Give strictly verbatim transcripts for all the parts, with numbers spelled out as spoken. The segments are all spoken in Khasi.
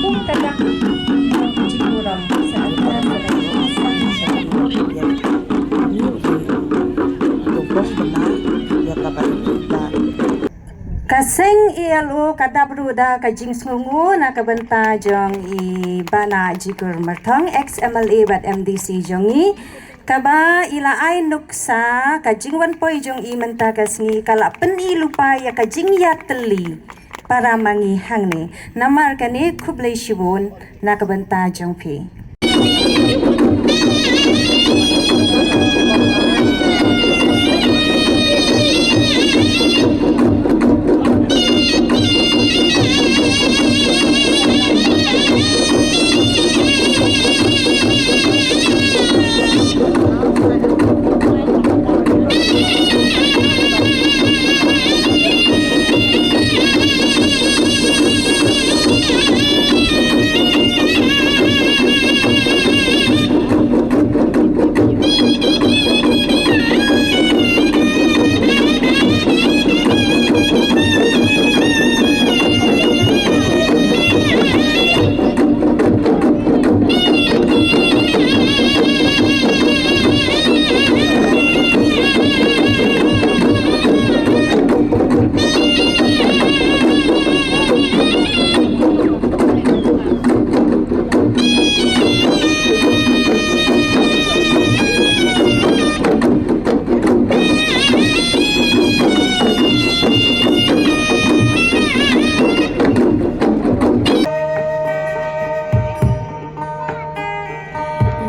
Kum ka dak jingburom sa anta sa dei sa sha ka ïa ka ïa ka bana ïa ka bana. Ka seng E L O ka dap ruh da ka jingsngewnguh na ka bynta jong i Bah Jikur Myrthong, ex M L A bad M D C jong i, kaba i la ai nuksa ka jingwan poi jong i mynta ka sngi ka la pyni lypa ïa ka jingïatylli para ma ngi hangne. Namar kane khublei shibun na ka bynta jong phi.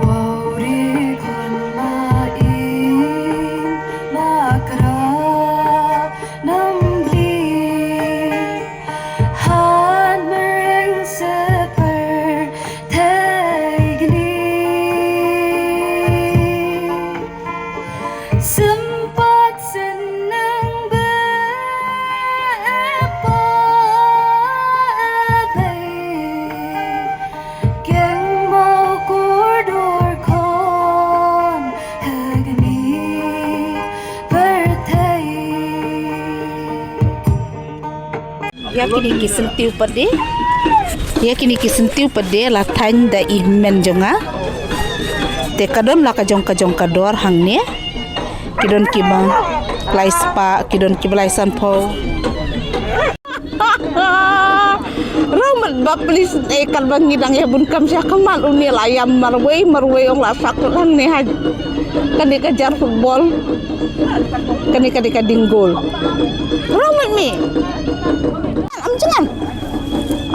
Wawri khun ma in ma kra nam bli han mering seper thei gni. Sympat syneng ba e pa e bei. Keng mo kordor khon hagni pyrthei. Ïa kine ki syntiew pat de. Ïa kine ki syntiew pat de la thaiñ da i hynmen jong nga. Te ka don la ka jong ka jong ka dor hangne. Ki don kiba lai spah, ki don kiba lai sanphew. Ramat baplis eh, kan ba ngi dang ïa bun kam sha kamal une la ïam marwei marwei ong la sakut hangne haj. Kane ka jar football. Kane kane ka ding gol. Ramat me. Am jangan.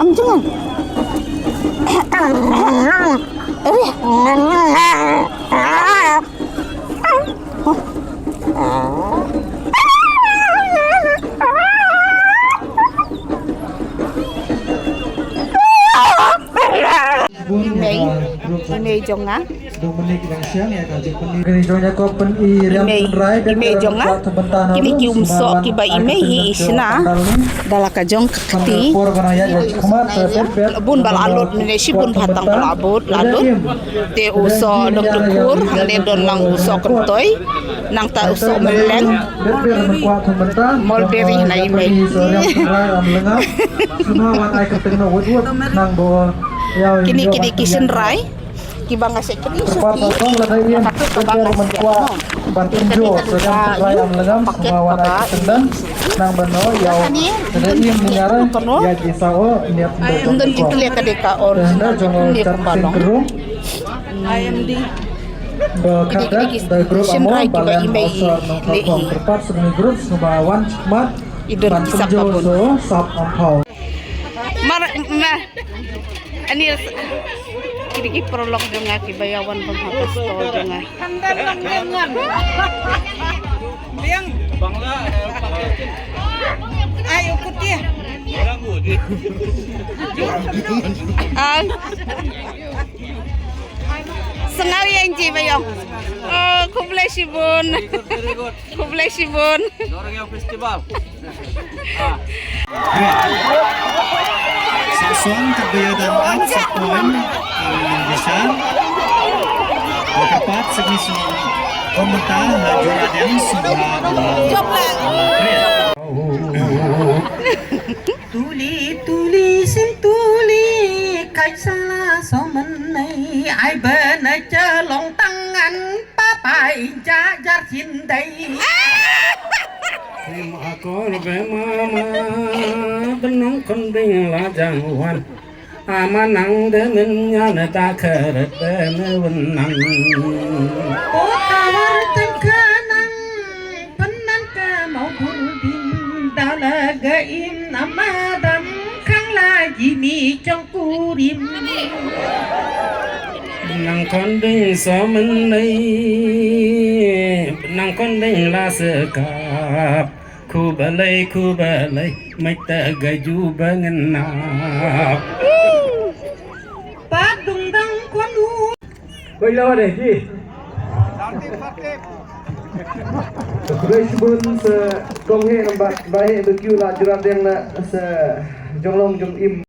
Am jangan. Eh. I mei, i mei jong nga. I mei, i mei jong nga. Kine ki um soh kiba i mei hi i shna da la ka jong ka kti. Bun ba la lut mynne shibun ba tang ba la bud la lut. Te u soh dok dukur hangne don lang u soh kyntoi. Nangta u soh mleng. Mulberry na i mei. Kine kine ki shynrai. Kiba nga sek kini suk ki. Ka tu ka ba nga sek. Ban enjoy sedang serai am lengam semua wan ai kesendan nang beno yau sedang im nyara ya ki sao niat. Ndon ki tulia ka deka or. Sedang jongo ni kat kembalong. Sing kerung. I M D. Ba kata da grup amo balan osor nang kong terpat semi grup semua wan mat. Idon ban kisap enjoy babun. So sap ampau. Mar ma ani s- kini ki prolog jong nga kiba ïa wan bang ha ka store jong nga. Biang. Ai ukut dia. Ang. Sngaw ïa ngi ba ïong. Oh, khublei shibun. Khublei shibun. Sa song ka bia dan at sa point. Bishar. Ka pat sa mission. Komenta ha jura dan sa. Tuli tuli sim tuli, kai sala somen nei, ai bena chalong tangan papai jajar sindai. Sim akor be mama benong konding lajang wan. Ama nang de men ngan ta keret de me wen nang. O kawar tang ka nang penan ka mau burdin dala ga im nama dam kang la jimi chong kurim. Nang konding somen nei, nang konding la sekap. Khublei khublei, mai ta ga ju ba ngan nap. Pat dung dang kon u. Koi lawa deh ki. Khublei shibun sa kong he nambat ba he ba kyu la jurat deng na sa jonglong jong im.